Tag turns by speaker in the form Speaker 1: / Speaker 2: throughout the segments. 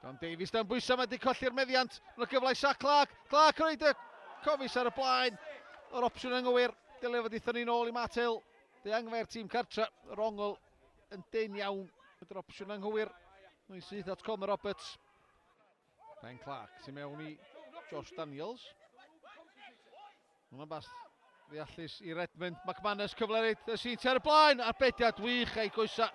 Speaker 1: Dan Davies dan bwysau, mae wedi colli'r meddiant. Mae'n gyfle i Sac Clark. Clark yn rhaid y Cofis ar y blaen. O'r opsiwn anghywir. Dylai fod ithon ni'n ôl i Matt Hill. Dehangfa'r tîm cartra. Yr ongl yn dyn iawn. Yr opsiwn anghywir. Mae'n syth at Conor Roberts. Ben Clark sy'n mewn i Josh Daniels. Hwna'n bas ddeallus i Redmond. McManus cyfle reit y Seintiau ar y blaen. Arbediad wych a'i goesa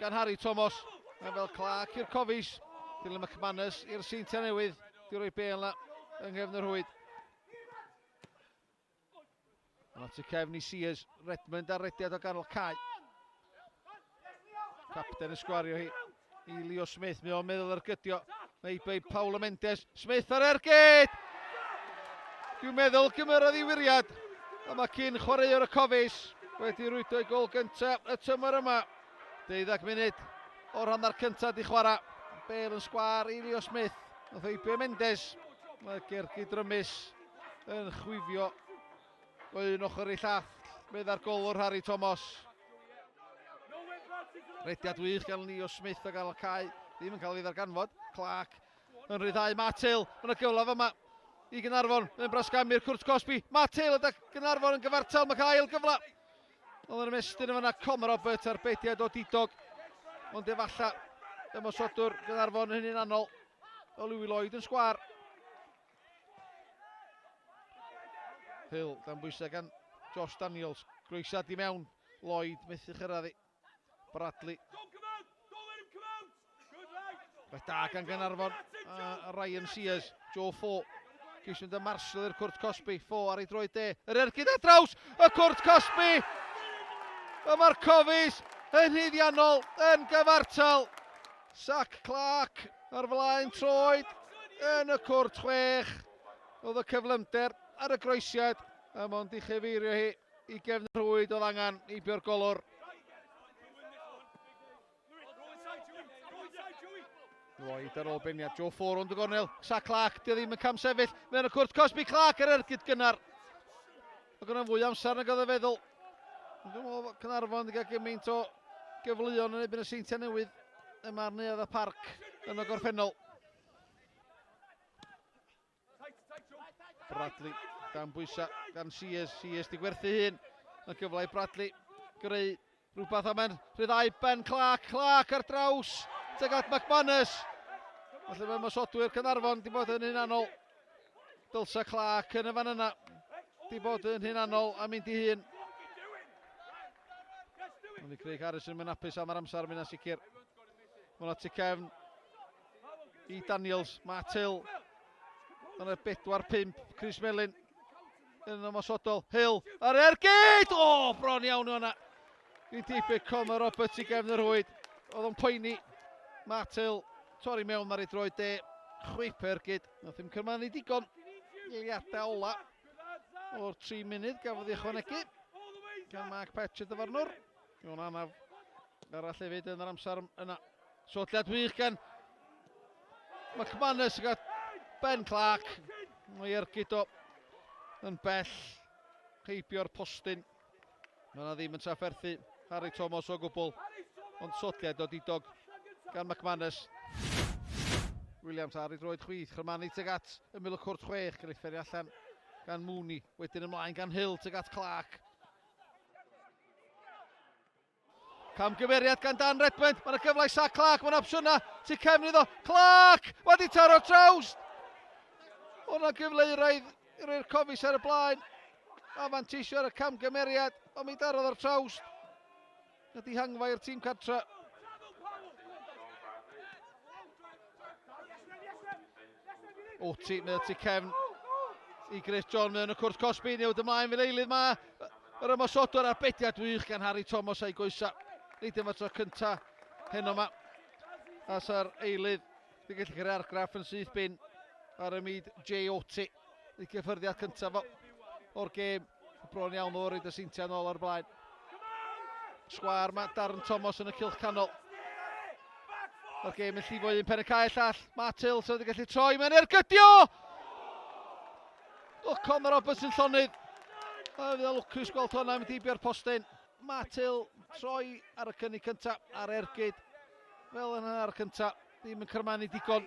Speaker 1: gan Harry Thomas. Mae'n fel Clark i'r Cofis. Dylan McManus i'r Seintiau newydd. Di roi bel na yng nghefn y rhwyd. Yna tu cefn i Sears. Redmond ar rediad o ganol cae. Capten y sgwario hi i Leo Smith. Mae o'n meddwl ar gydio. Mae ei Paulo Mendes. Smith ar ergyd! Dwi'n meddwl gymerodd i wiriad. A mae cyn chwaraewr y Cofis wedi rwydo ei gol gyntaf y tymor yma. 12 munud o'r hanner cyntaf di chwarae. Bale yn sgwar i Leo Smith. Nath heibio Mendes. Mae Gergi Drymus yn chwifio o un ochr i llall. Meddai'r golwr Harry Thomas. Rediad wych gan Leo Smith o gael y cae. Ddim yn cael ei ddarganfod. Clark yn rhyddhau Matt Hill. Mae'n gyfle yma i Gynarfon. Yn brasgamu'r cwrt cosbi. Matt Hill ydy Gynarfon yn gyfartal. Mae'n cael ail gyfle. Oedd yn ymestyn yn fanna Conor Roberts ar bediad o didog. Ond efallai ymosodwr Gynarfon yn hunanol. O Louis Lloyd yn sgwar. Hill dan bwysau gan Josh Daniels. Groesiad i mewn. Lloyd methu chyrraedd i. Bradley. Rhaid da gan Gaernarfon a Ryan Sears. Joe Fo. Ceisio mynd â Marshall i'r cwrt cosbi. Fo ar ei droed de. Yr ergyd ar draws y cwrt cosbi. Y mae'r Cofis yn huddiannol yn gyfartal. Sac Clark ar flaen troed yn y cwrt chwech. Oedd y cyflymder ar y groesiad a mond i chyfeirio hi i gefn y rhwyd oedd angen i bio'r golwr. Lloyd ar ôl beniad Joe Ford rownd y gornel. Sa Clark, di o ddim yn cam sefyll. Mae'n y cwrt cosbi Clark ar ergyd gynnar. Mae gynnon fwy amser nag oedd y feddwl. Dwi'n meddwl Caernarfon wedi cael gymaint o gyfleon yn ebyn y Seintiau Newydd yma ar Neuadd y Parc yn y gorffennol. Bradley dan bwysau gan Sears. Sears di gwerthu hun. Mae cyfle i Bradley greu rhywbeth am en rhyddhau Ben Clark. Clark ar draws tuag at McManus. Felly mae ymosodwyr Caernarfon di bod yn hunanol. Dylsa Clark yn y fan yna. Di bod yn hunanol a mynd i hun. Ond i Craig Harrison yn hapus am yr amser mynd sicr. Mae'n at y cefn i Daniels. Matt Hill. Mae'n y 4-5. Chris Melin yn ymosodol. Hill ar ergyd! O, bron iawn o'na. Ni'n debyg Conor Roberts i gefn y rhwyd. Oedd o'n poeni. Matt Hill torri mewn ar ei droed de. Chwip ergyd. Nath ddim cyrmanu digon. Eiliadau ola o'r 3 munud gafodd ei ychwanegu gan Mark Petch y dyfarnwr. Mewn anaf arall hefyd yn yr amser yna. Sodliad wych gan McManus ac Ben Clark. Mae ergyd o yn bell heibio'r postyn. Mae yna ddim yn trafferthu Harry Thomas o gwbl, ond sodliad o didog gan McManus. Williams ar ei droed chwith, Chyrmanu tuag at ymyl y cwrt chwech, gyda'i fferi allan gan Mooney, wedyn ymlaen gan Hill tuag at Clark. Camgymeriad gan Dan Redmond, mae'n gyfle i Sa Clark, mae'n opsiwn na, tu cefn iddo, Clark! Wedi taro trawst! O'na gyfle i roedd i roi'r Cofis ar y blaen. A fanteisio ar y camgymeriad, ond mi darodd o'r trawst. Na dihangfa i'r tîm cartra. Oti, mae o tu cefn i Chris John mewn y cwrt cosbi, newid ymlaen fel eilydd mae yr ymosodwr ar bediad wych gan Harry Thomas a'i goesa. Nid yma tro cynta heno yma. As ar eilydd Dwi'n gallu creu argraff yn syth bin ar y mid J. Oti. Y cyffyrddiad cyntaf o'r gêm. Bron iawn o roed y Seintiau nôl ar blaen. Sgwar mae Darren Thomas yn y cilch canol. Mae'r gêm yn llifo un pen y cae llall. Matt Hill sydd wedi gallu troi. Mae'n ergydio! O, Conor Roberts yn llonydd. A fydd o'n lwcus gweld hwnna mynd heibio'r postyn. Matt Hill troi ar y cynnig cyntaf a'r ergyd fel yn ar cyntaf. Ddim yn cyrmanu digon.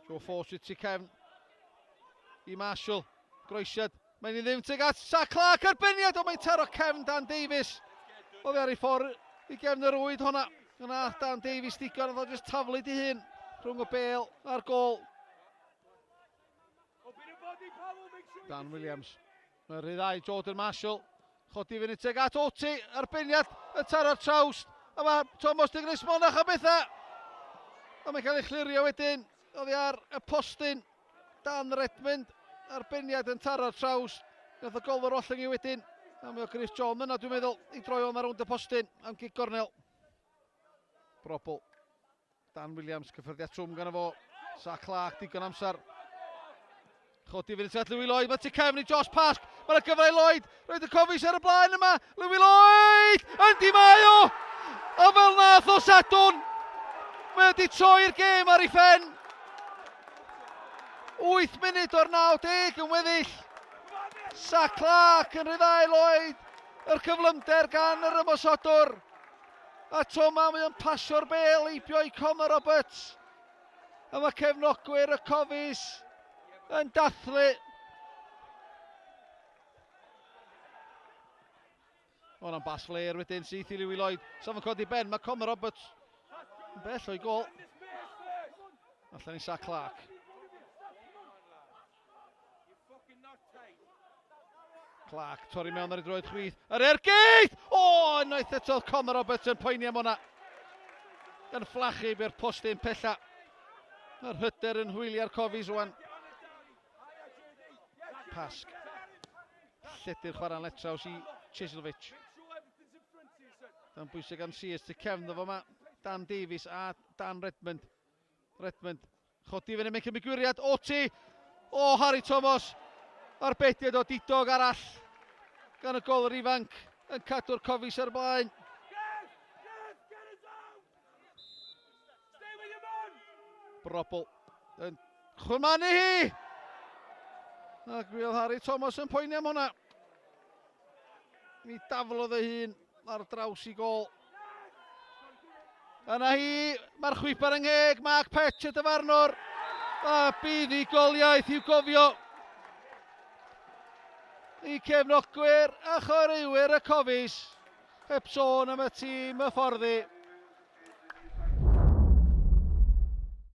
Speaker 1: Joe Force tu cefn i Marshall. Groesiad. Mae'n i ddim tuag at Sa Clark arbenniad, ond mae'n taro cefn Dan Davies. Oedd ar ei ffordd i gefn yr rwyd honna. Yna Dan Davies digon, oedd o jyst taflu di hun rhwng y bel a'r gol. Dan Williams. Mae'n rhyddhau Jordan Marshall. Chodi fyny tuag at Oti. Arbenniad y taro'r trawst. A mae Thomas de Gris Monach a bethau. A mae'n cael ei chlirio wedyn. Oddi ar y postyn. Dan Redmond. Arbenniad yn taro'r trawst. Gath y gol o'r ollwng i wedyn. A mae o Chris John yna dwi'n meddwl i droi o'n rownd y postyn am gic gornel. Brobl. Dan Williams, cyffyrddiad trwm gan fo. Sa Clark, digon amser. Chodi fyny at Louis Lloyd, mae tu cefn i Josh Pask. Mae'n gyfle i Lloyd, roed y Cofis ar y blaen yma. Louis Lloyd! Yndi mae o! A fel nath o Sadwn! Mae wedi troi'r gêm ar ei phen. 8 munud o'r 90 yn weddill. Sa Clark yn rhyddhau Lloyd. Yr cyflymder gan yr ymosodwr. A Toma mae o'n pasio'r bel heibio i Connor Roberts. A mae cefnogwyr y Cofis yn dathlu. O'n am bas flair wedyn, syth i Louis Lloyd. Safon codi ben, mae Connor Roberts yn bell o'i gol. Allan i Sa Clark. Clark, torri mewn ar ei droed chwith. Yr ergyd! O, unwaith eto Connor Roberts yn poeni am hwnna. Gan fflachu i'r postyn pella. Mae'r hyder yn hwyliau'r Cofis rwan. Pasg. Lledu'r chwarae'n letraws i Chislovic. Dan bwysau gan Sears tu cefn ddo fo ma. Dan Davies a Dan Redmond. Redmond, chodi fyny, mae'n cymryd gwyriad, Oti, o Harry Thomas, arbediad o didog arall gan y golwr ifanc yn cadw'r Cofis ar y blaen. Brobl yn chwymanu hi! Ac mi oedd Harry Thomas yn poeni am hwnna. Mi daflodd ei hun ar draws i gol. Yna hi, mae'r chwiban yng ngheg, Mark Petch y dyfarnwr. A buddugoliaeth i'w gofio. I cefnogwyr a chwaraewyr y Cofis. Heb sôn am y tîm hyfforddi.